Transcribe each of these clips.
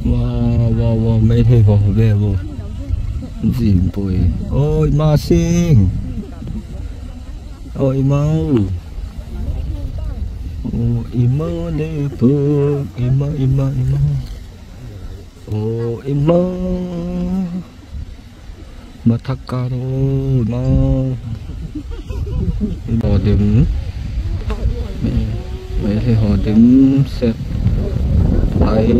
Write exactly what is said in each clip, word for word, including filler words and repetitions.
Wow, wow, wow, ꯃꯩ ꯍꯦꯛ ꯍꯧꯒꯦꯕꯨ꯫ Gym ꯄꯣꯏ꯫ ꯑꯣ, ꯏꯃꯥꯁꯤꯡ꯫ ꯑꯣ, ꯏꯃꯥ꯫ ꯑꯣ, ꯏꯃꯥ ꯂꯦꯞꯄꯨ꯫ ꯏꯃꯥ, ꯏꯃꯥ, ꯏꯃꯥ꯫ ꯑꯣ, ꯏꯃꯥ꯫ ꯃꯊꯛ ꯀꯥꯔꯣ, ꯏꯃꯥ꯫ ꯍꯣꯗꯤꯝ꯫ ꯃꯦ-, ꯃꯦꯂꯤ ꯍꯣꯗꯤꯝ ꯁꯦ꯫ ꯍꯥꯏ꯫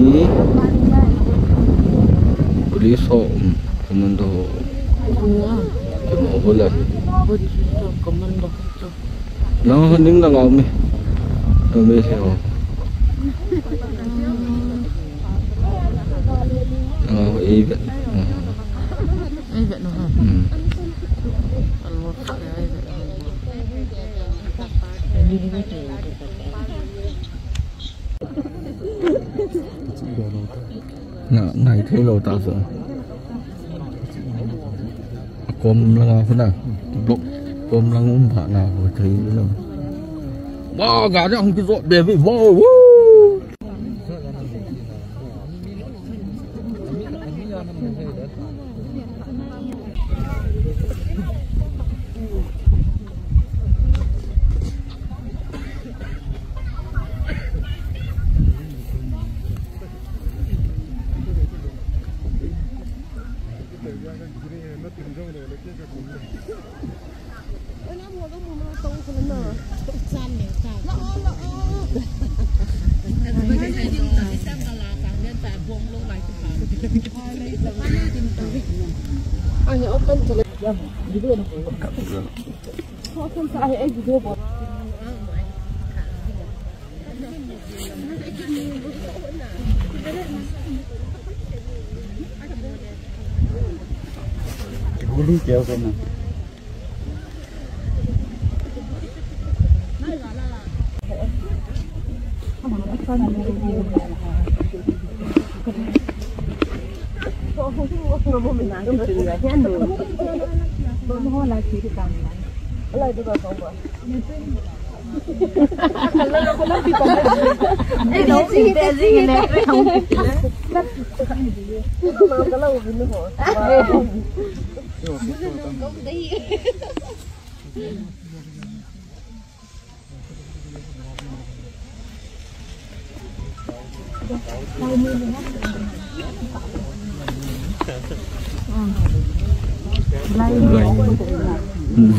ꯄꯨꯂꯤꯁ ꯍꯣ, ꯎꯝ, ꯀꯃꯥꯟꯗꯣ ꯍꯣ꯫ ꯀꯃꯥꯟꯗꯣ ꯍꯣ꯫ ꯀꯃꯥꯟꯗꯣ ꯍꯣ꯫ ꯅꯪ ꯍꯣ ꯅꯤꯡ ꯅꯪ ꯉꯥꯎꯃꯤ꯫ ꯅꯪ ꯃꯦꯂꯤ ꯍꯣ꯫ ꯅꯪ ꯉꯥꯎ ꯑꯩ ꯕꯦ-, ꯎꯝ꯫ ꯑꯩ ꯕꯦꯠꯅꯣ ꯍꯥ? ꯎꯝ꯫ ꯑꯜꯋꯥ ꯈꯥꯔꯦ ꯑꯩ ꯕꯦꯠꯅꯣ ꯍꯥ? ꯅ-, ꯅꯥꯏ ꯊꯩ ꯂꯧ ꯇꯥꯁꯨ꯫ ꯀꯣꯝ ꯂꯪ ꯈꯨꯅ꯫ ꯕ꯭ꯂꯣꯛ ꯀꯣꯝ ꯂꯪ ꯎꯝ ꯐꯥ ꯅꯥ ꯍꯣ ꯊꯩ ꯂꯪ꯫ ꯋꯥ, ꯒꯥꯔꯤ ꯑꯃꯨꯛꯀꯤ ꯆꯣꯠ, ꯕꯦꯕꯤ꯫ ꯋꯥ, ꯋꯨ꯫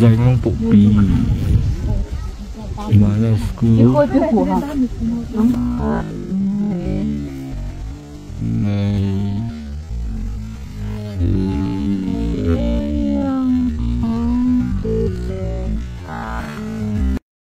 ꯂꯥꯏꯉꯝꯄꯣꯛꯄꯤ ꯏꯃꯥꯅ ꯁ꯭ꯀꯨꯜ